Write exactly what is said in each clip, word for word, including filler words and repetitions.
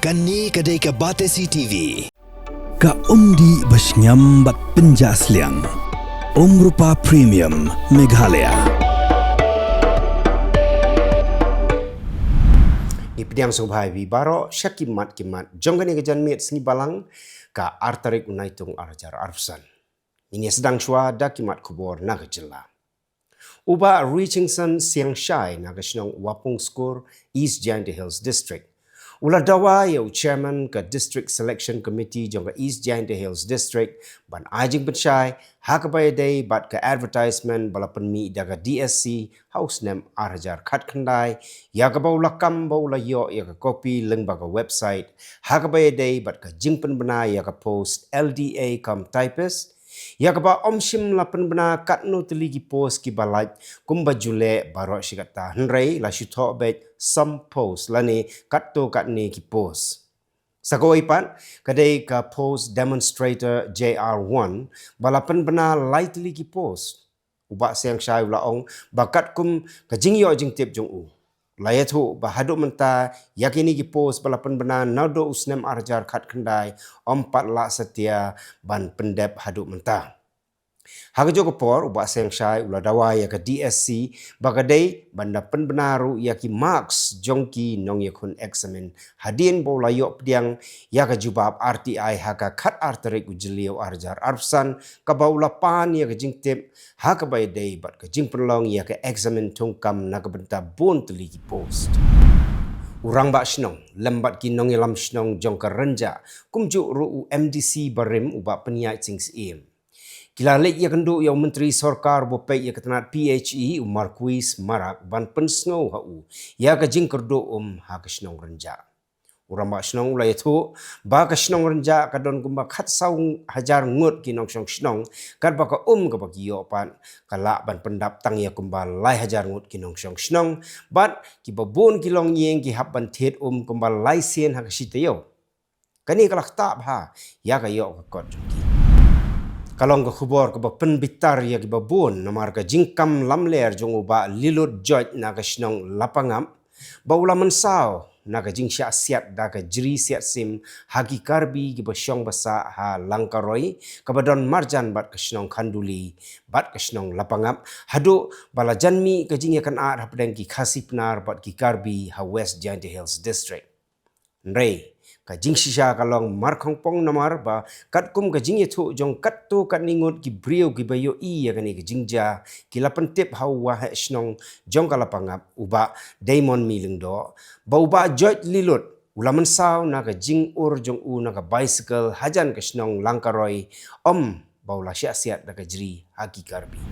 Kane ka dei ka Batesi T V. Ka umdih ba shngiam bad pynjah sliang. Umrupa Premium Meghalaya. Ngi pdiang sngewbha ïa phi baroh sha ki mat ki mat jong kane ka janmiet sngi Balang, ka ar tarik u Naitung ar hajar arphew san. Ngin ïa sdang shuwa da ki mat khubor na ka jylla. U Bah Richingson Siangshai na ka shnong Wapung Skur, East Jaintia Hills District, u la dawa ïa u Chairman ka District Selection Committee jong ka East Jaintia Hills District ban ai jingpynshai ha kaba ïadei bad ka advertisement ba la pynmih da ka D S C ha u snem ar hajar khatkhyndai, ïa kaba u la kam ba u la ïoh ïa ka copy lyngba ka website ha kaba ïadei bad ka jingpynbna ïa ka post L D A cum typist, ïa kaba ym shym la pynbna katno tylli ki post kiba lait kumba ju leh baroh shi katta, hynrei la shu thoh beit some post lane katto katne ki post. Sa kawei pat ka dei ka post demonstrator J R one ba la pynbna lai tylli ki post. U Bah Siangshai u la ong ba katkum ka jingïoh jingtip jong u, la ïathuh ba haduh mynta ïa kine ki post ba la pynbna naduh u snem ar hajar khatkhyndai ym pat lah satia ban pyndep haduh mynta. Ha kajuh ka por u Bah Siangshai u la dawa ïa ka D S C ba ka dei ban da pynbna ruh ïa ki marks jong ki nongïakhun eksamin hadien ba u la ïoh pdiang ïa ka jubab R T I ha ka khatar tarik u Jylliew ar hajar arphew san, kaba u la pan ïa ka jingtip ha kaba ïadei bad ka jingpynlong ïa ka eksamin thungkam na ka bynta bun tylli ki post. U Rangbah Shnong lem bad ki nongïalam shnong jong ka Rynjah, kumjuh ruh u M D C barim u Bah Pynïaid Sing Syiem, ki la leit ïakynduh ïa u Myntri Sorkar ba peit ïa ka tnat P H E u Marcuise Marak ban pynsngew ha u ïa ka jingkyrduh um ha ka shnong Rynjah. U Rangbah Shnong u la ïathuh ba ka shnong Rynjah ka don kumba khatsaw hajar ngut ki nongshong shnong, katba ka um kaba ki ïoh pat ka lah ban pyndap tang ïa kumba lai hajar ngut ki nongshong shnong, bad kiba bun ki longïing ki hap ban thied um kumba lai sien ha ka shi taïew. Kane ka la ktah bha ïa ka ïoh ka kot jong ki. Ka long ka khubor kaba pynbitar ïa kiba bun namar ka jingkam lamler jong u Bah Lilut Joit na ka shnong Lapangap, ba u la mynsaw na ka jingshah siat da ka jri siat sim ha ki Karbi kiba shong ba sah ha Langkaroi, kaba don marjan bad ka shnong Khanduli bad ka shnong Lapangap, haduh ba la jan mih ka jingïakynad hapdeng ki Khasi Pnar bad ki Karbi ha West Jaintia Hills District. Hynrei ka jingshisha ka long markhongpong namar ba katkum ka jingïathuh jong katto katne ngut ki briew kiba ïohi ïa kane ka jingjia, ki la pyntip ha u waheh shnong jong ka Lapangap, u Bah Damon Mylliung Doh, ba u Bah Joit Lilut u la mynsaw na ka jingur jong u na ka bicycle hajan ka shnong Langkaroi, ym ba u la shah siat da ka jri ha ki Karbi.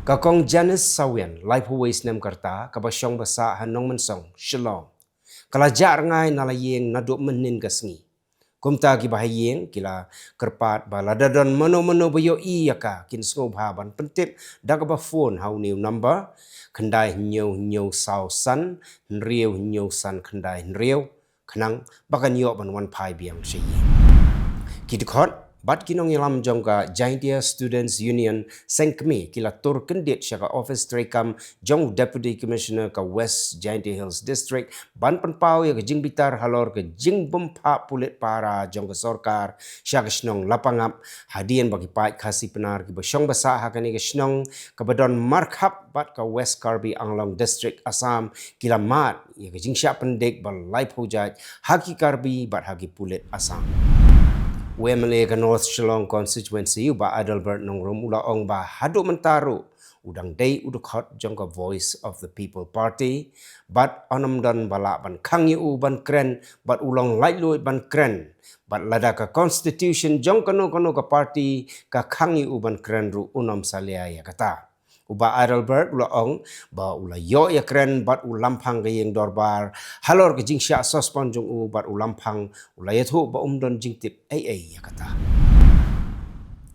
Ka Kong Janice Sawian, laiphew wei snem ka rta, kaba shong ba sah ha Nongmynsong, Shillong, ka la jah rngai na la ïing naduh mynhynnin ka sngi. Kumta kiba ha ïing ki la kyrpad ba lada don mano mano ba ïohi ïa ka, kin sngewbha ban pyntip da kaba phone ha une u number, khyndai hynñiew hynñiew saw san hynriew hynñiew san khyndai hynriew, khnang ba kan ïoh ban wan phai biang sha ïing. Ki dkhot bad ki nongïalam jong ka Jaintia Students Union Seng Kmie ki la tur kyndit sha ka office treikam jong u Deputy Commissioner ka West Jaintia Hills District ban pynpaw ïa ka jingbitar halor ka jingbymphah pulit para jong ka sorkar sha ka shnong Lapangap, hadien ba ki paid Khasi Pnar kiba shong ba sah ha kane ka shnong kaba don markhap bad ka West Karbi Anglong District, Assam, ki la mad ïa ka jingshah pyndik ba laiphew jait ha ki Karbi bad ha ki pulit Assam. U M L A ka North Shillong Constituency, u Bah Adelbert Nongrum, u la ong ba haduh mynta ruh u dang dei u dkhot jong ka Voice of the People Party, bad un ym don ba lah ban khang ïa u ban kren, bad u long laitluid ban kren, bad lada ka constitution jong kano kano ka party ka khang ïa u ban kren ruh, un ym salia ïa kata. U Bah Adelbert u la ong ba u la ïoh ïakren bad u Lamphang ka ïing dorbar halor ka jingshah suspend jong u, bad u Lamphang u la ïathuh ba um don jingtip ei ei ïa kata.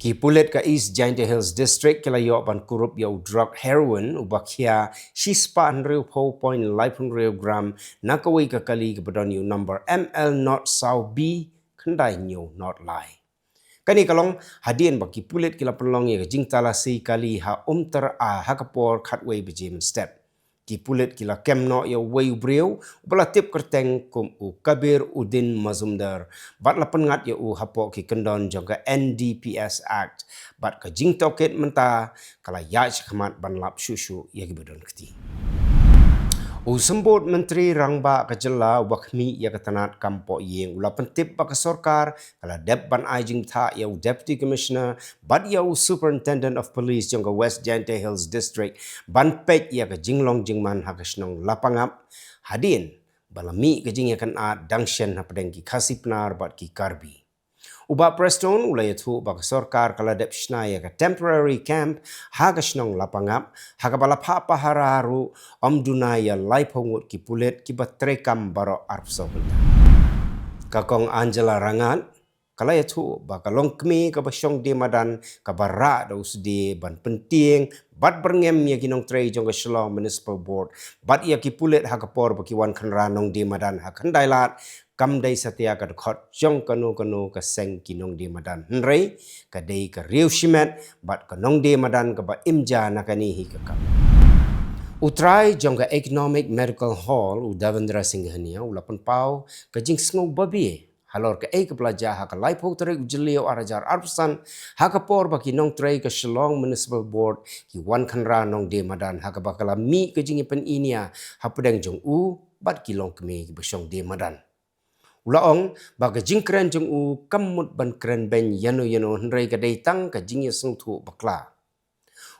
Ki pulit ka East Jaintia Hills District ki la ïoh ban kurup ïa u drug heroin uba khia shispah hynriewphew point laiphew hynriew gram na kawei ka kali kaba don ïa u number M L not saw B khyndai hynñiew not lai. Kane ka long hadien ba ki pulit ki la pynlong ïa ka jingtalasi kali ha Umtyra ha ka por khatwei baje mynstep. Ki pulit ki la kem noh ïa uwei u briew uba la tip kyrteng kum u Kabir Uddin Mazumdar bad la pynngat ïa u hapoh ki kyndon jong ka N D P S Act bad ka jingtohkit mynta ka la ïaid shakhmat ban lap shuh shuh ïa kiba don kti. U Symbud Myntri Rangbah ka jylla uba khmih ïa ka tnat kam poh ïing u la pyntip ba ka sorkar ka la dep ban ai jingthoh ïa u Deputy Commissioner bad ïa u Superintendent of Police jong ka West Jaintia Hills District ban peit ïa ka jinglong jingman ha ka shnong Lapangap hadien ba la mih ka jingïakynad dang shen hapdeng ki Khasi Pnar bad ki Karbi. U Bah Prestone u la ïathuh ba ka sorkar ka la dep shna ïa ka temporary camp ha ka shnong Lapangap ha kaba la phah pahara ruh ym duna ïa laiphew ngut ki pulit kiba treikam baroh arphew saw kynta. Ka Kong Angela Rangat ka la ïathuh ba ka longkmie kaba shong die madan kaba rah da u sdie ban pyntieng bad byrngem ïa ki nongtrei jong ka Shillong Municipal Board bad ïa ki pulit ha ka por ba ki wan khynra nongdie madan ha Khyndailad kam dei satia ka dkhot jong kano kano ka seng ki nongdie madan, hynrei ka dei ka riew shimet bad ka nongdie madan kaba im ja na kane hi ka kam. U trai jong ka Economic Medical Hall u Davendra Singhania u la pynpaw ka jingsngew babe halor kaei kaba la jia ha ka laiphew tarik u Jylliew ar hajar arphew san ha ka por ba ki nongtrei ka Shillong Municipal Board ki wan khynra nongdie madan ha kaba ka la mih ka jingïapyniaid hapdeng jong u bad ki longkmie kiba shong die madan. U la ong ba ka jingkren jong u kam mut ban kren beiñ ïano ïano, hynrei ka dei tang ka jingïasngewthuh bakla.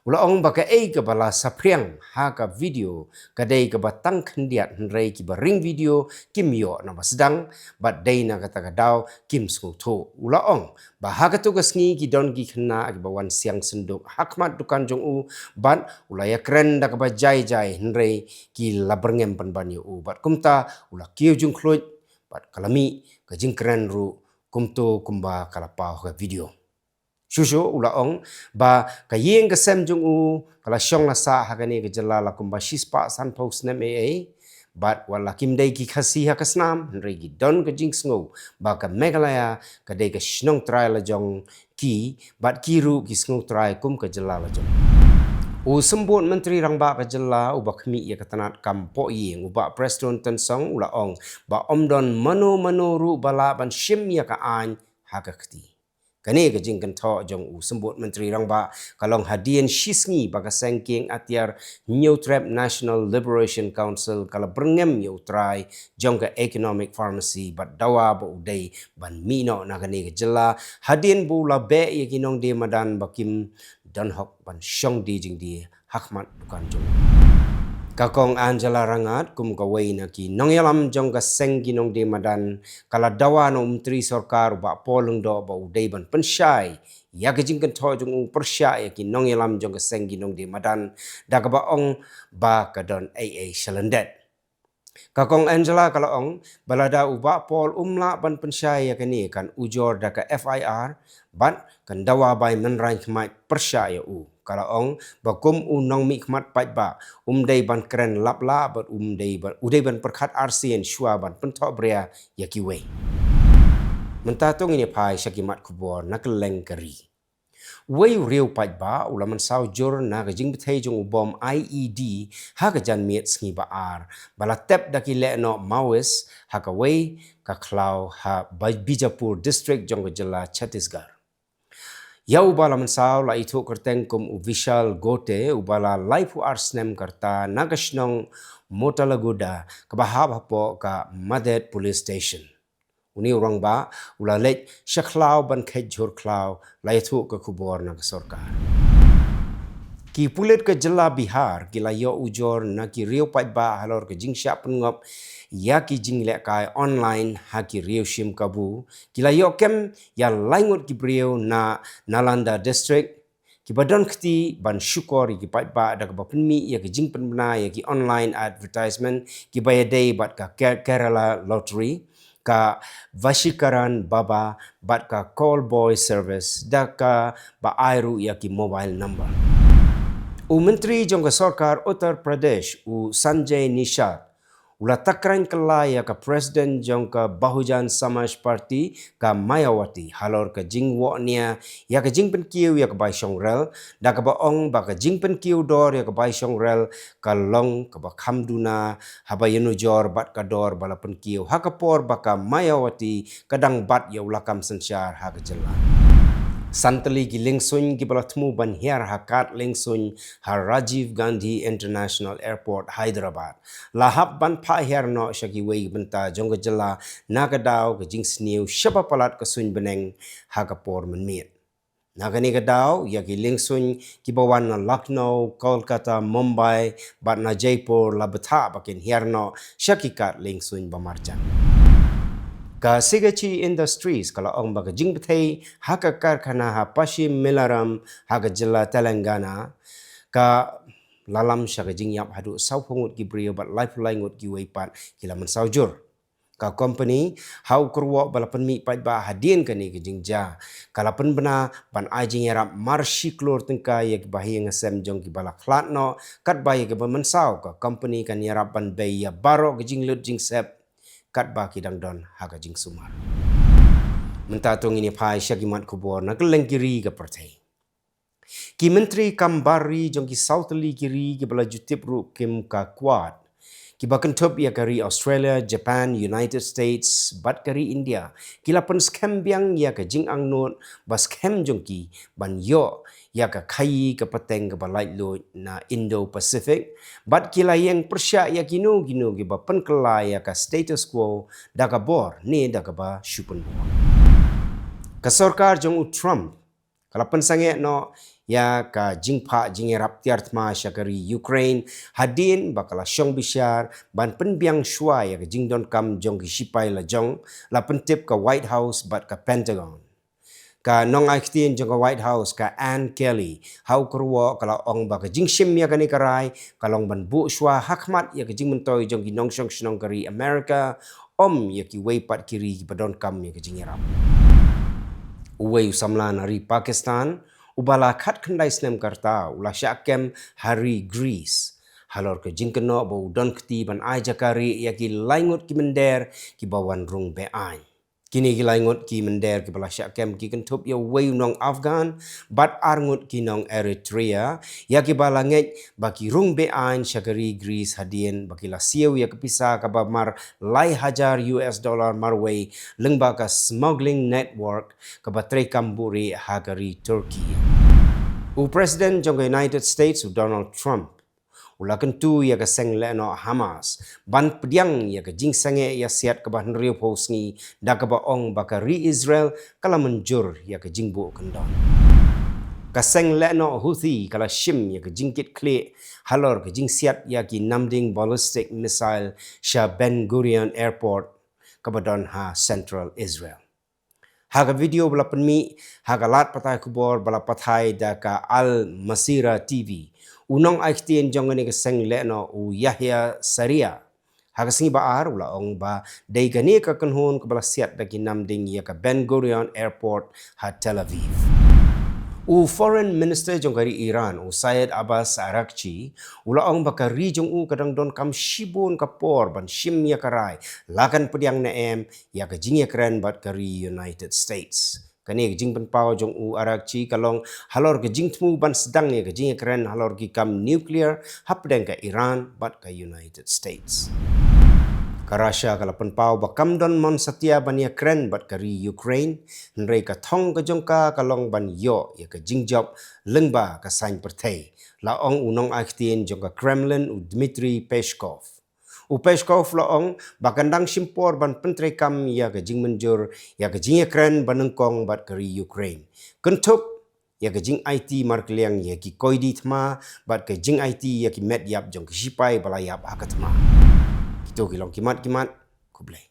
U la ong ba kaei kaba la saphriang ha ka video ka dei kaba tang khyndiat, hynrei kiba ring video kim ïoh na ba sdang bad dei na kata ka daw kim sngewthuh. U la ong ba ha katu ka sngi ki don ki khynnah kiba wan siang synduk ha khmat dukan jong u bad u la ïakren da kaba jai jai, hynrei ki la byrngem pynban ïa u bad kumta u la kiew jingkhluit bad ka la mih ka jingkren ruh kumto kumba ka la paw ha ka video. Shuh shuh u la ong ba ka ïing ka sem jong u ka la shong la sah ha kane ka jylla la kumba shispah sanphew snem ei ei bad wat la kim dei ki Khasi ha ka snam, hynrei ki don ka jingsngew ba ka Meghalaya ka dei ka shnong trai la jong ki bad ki ruh ki sngew trai kum ka jylla la jong. U Symbud Myntri Rangbah ka jylla uba khmih ïa ka tnat kam poh ïing u Bah Prestone Tynsong u la ong ba ym don mano mano ruh ba lah ban shim ïa ka aiñ ha ka kti. Kane ka jingkynthoh jong u Symbud Myntri Rangbah ka long hadien shi sngi ba ka seng kieng atiar Hynñiewtrep National Liberation Council ka la byrngem ïa u trai jong ka Economic Pharmacy bad dawa ba u dei ban mih noh na kane ka jylla hadien ba u la beh ïa ki nongdie madan ba kim don hok ban shong die jingdie ha khmat dukan jong u. Ka Kong Angela Rangat kum kawei na ki nongïalam jong ka seng ki nongdie madan ka la dawa na u Myntri Sorkar u Bah Paul Lyngdoh ba u dei ban pynshai ïa ka jingkynthoh jong u pyrshah ïa ki nongïalam jong ka seng ki nongdie madan da kaba ong ba ka don ei ei shalyndet. Ka Kong Angela ka la ong ba lada u Bah Paul um lah ban pynshai ïa kane kan ujor da ka F I R bad kan dawa bai mynrain khmat pyrshah ïa u. Ka la ong ba kum u nongmihkhmat paidbah um dei ban kren lap lah bad um dei ban, u dei ban pyrkhat arsien shuwa ban pynthohbria ïa kiwei. Mynta to ngin ïa phai sha ki mat khubor na kylleng ka ri. Uwei u riew paidbah u la mynsaw jur na ka jingbthei jong u bom I E D ha ka janmiet sngi ba ar ba la tep da ki lehnoh Maoist ha kawei ka khlaw ha Ba-, Bijapur District jong ka jylla Chhattisgarh. Ïa uba la mynsaw la ithuh kyrteng kum u Vishal Gote uba la laiphew ar snem ka rta na ka shnong Motalaguda kaba hap hapoh ka Madet Police Station. Une u rangbah u la leit sha khlaw ban kheit jhur khlaw, la ïathuh ka khubor na ka sorkar. Ki pulit ka jylla Bihar ki la ïoh ujor na ki riew paidbah halor ka jingshah pynngop ïa ki jinglehkai online ha ki riew shim kabu. Ki la ïoh kem ïa lai ngut ki briew na Nalanda District kiba don kti ban shukor ïa ki paidbah da kaba pynmih ïa ki jingpynbna ïa ki online advertisement kiba ïadei bad ka Ke-, Kerala Lottery, ka Vashikaran Baba bad ka Call Boy Service da kaba ai ruh ïa ki mobile number. U Myntri jong ka Sorkar Uttar Pradesh u Sanjay Nishad u la takrang kylla ïa ka President jong ka Bahujan Samaj Party, ka Mayawati, halor ka jingwoh nia ïa ka jingpynkiew ïa ka bai shong rel, da kaba ong ba ka jingpynkiew dor ïa ka bai shong rel ka long kaba kham duna, haba ïanujor bad ka dor ba la pynkiew ha ka por ba ka Mayawati ka dang bat ïa u lakam synshar ha ka jylla. San tylli ki liengsuiñ kiba la thmu ban hiar ha kad liengsuiñ ha Rajiv Gandhi International Airport, Hyderabad, la hap ban phah hiar noh sha kiwei ki bynta jong ka jylla na ka daw ka jingsniew shaba palat ka suiñ bneng ha ka por mynmiet. Na kane ka daw, ïa ki liengsuiñ kiba wan na Lucknow, Kolkata, Mumbai bad na Jaipur la bthah ba kin hiar noh sha ki kad liengsuiñ ba marjan. Ka Sigachi Industries ka la ong ba ka jingbthei ha ka karkhana ha Pashim Mizoram ha ka jylla Telangana ka la lam sha ka jingïap haduh sawphew ngut ki briew bad laiphew lai ngut kiwei pat ki la mynsaw jur. Ka kompani, ha u kyrwoh ba la pynmih paidbah hadien kane ka jingjia, ka la pynbna ban ai jingïarap mar shi klur tyngka ïa ki bahaïing hasem jong kiba la khlad noh, katba ïa kiba mynsaw ka kompani kan ïarap ban bei ïa baroh ka jinglut jingsep katba ki dang don ha ka jingsumar. Mynta to ngin ïa phai sha ki mat khubor na kylleng ki ri ka pyrthei. Ki myntri kam bar ri jong ki saw tylli ki ri kiba la ju tip ruh kum ka Quad, kiba kynthup ïa ka ri Australia, Japan, United States bad ka ri India, ki la pynskhem biang ïa ka jingangnud ba skhem jong ki ban ïoh ïa ka khaïi ka pateng kaba laitluid na Indo-Pacific, bad ki la ïeng pyrshah ïa kino kino kiba pynkylla ïa ka status quo da ka bor ne da kaba shu pynbor. Ka sorkar jong u Trump ka la pynsangeh noh ïa ka jingphah jingïarap tiar thma sha ka ri Ukraine, hadien ba ka la shong bishar ban pynbiang shuwa ïa ka jingdonkam jong ki shipai lajong, la pyntip ka White House bad ka Pentagon. Ka nongai ktien jong ka White House, ka Ann Kelly, ha u kyrwoh ka la ong ba ka jingshim ïa kane ka rai ka long ban buh shuwa ha khmat ïa ka jingmyntoi jong ki nongshong shnong ka ri America, ym ïa kiwei pat ki ri kiba donkam ïa ka jingïarap. Uwei u samla na ri Pakistan, uba la khatkhyndai snem ka rta, u la shah kem ha ri Greece halor ka jingkynnoh ba u don kti ban ai jaka rieh ïa ki lai ngut ki mynder kiba wan rung be-aiñ. Kine ki lai ngut ki mynder kiba la shah kem ki kynthup ïa uwei u nong Afghan bad ar ngut ki nong Eritrea, ïa kiba la ngeit ba ki rung be-aiñ sha ka ri Greece hadien ba ki la siew ïa ka pisa kaba mar lai hajar U S dollar marwei lyngba ka smuggling network kaba treikam buhrieh ha ka ri Turkey. U President jong ka United States, u Donald Trump, u la kyntu ïa ka seng lehnoh Hamas ban pdiang ïa ka jingsangeh ïasiat kaba hynriewphew sngi da kaba ong ba ka ri Israel ka la mynjur ïa ka jingbuh kyndon. Ka seng lehnoh Houthi ka la shim ïa ka jingkitkhlieh halor ka jingsiat ïa ki namding ballistic missile sha Ben Gurion Airport kaba don ha central Israel. Ha ka video ba la pynmih ha ka lad pathai khubor ba la pathai da ka Al Masirah T V, u nongai ktien jong kane ka seng lehnoh, u Yahya Saree, ha ka sngi ba ar u la ong ba dei kane ka kynhun kaba la siat da ki namding ïa ka Ben Gurion Airport ha Tel Aviv. U Foreign Minister jong ka ri Iran, u Syed Abbas Araghchi, u la ong ba ka ri jong u ka dang donkam shibun ka por ban shim ïa ka rai la kan pdiang ne em ïa ka jingïakren bad ka ri United States. Kane ka jingpynpaw jong u Araghchi ka long halor ka jingthmu ban sdang ïa ka jingïakren halor ki kam nuclear hapdeng ka Iran bad ka United States. Ka Russia ka la pynpaw ba kam don mon satia ban ïakren bad ka ri Ukraine, hynrei ka thong ka jong ka ka long ban ïoh ïa ka jingjop lyngba ka saiñ pyrthei, la ong u nongai ktien jong ka Kremlin, u Dmitry Peskov. U Peskov la ong ba kan dang shim por ban pyntreikam ïa ka jingmynjur ïa ka jingïakren banyngkong bad ka ri Ukraine, kynthup ïa ka jingaiti markylliang ïa ki koidi thma bad ka jingaiti ïa ki met ïap jong ki shipai ba la ïap ha ka thma. Kito ki long ki mat ki mat. Khublei.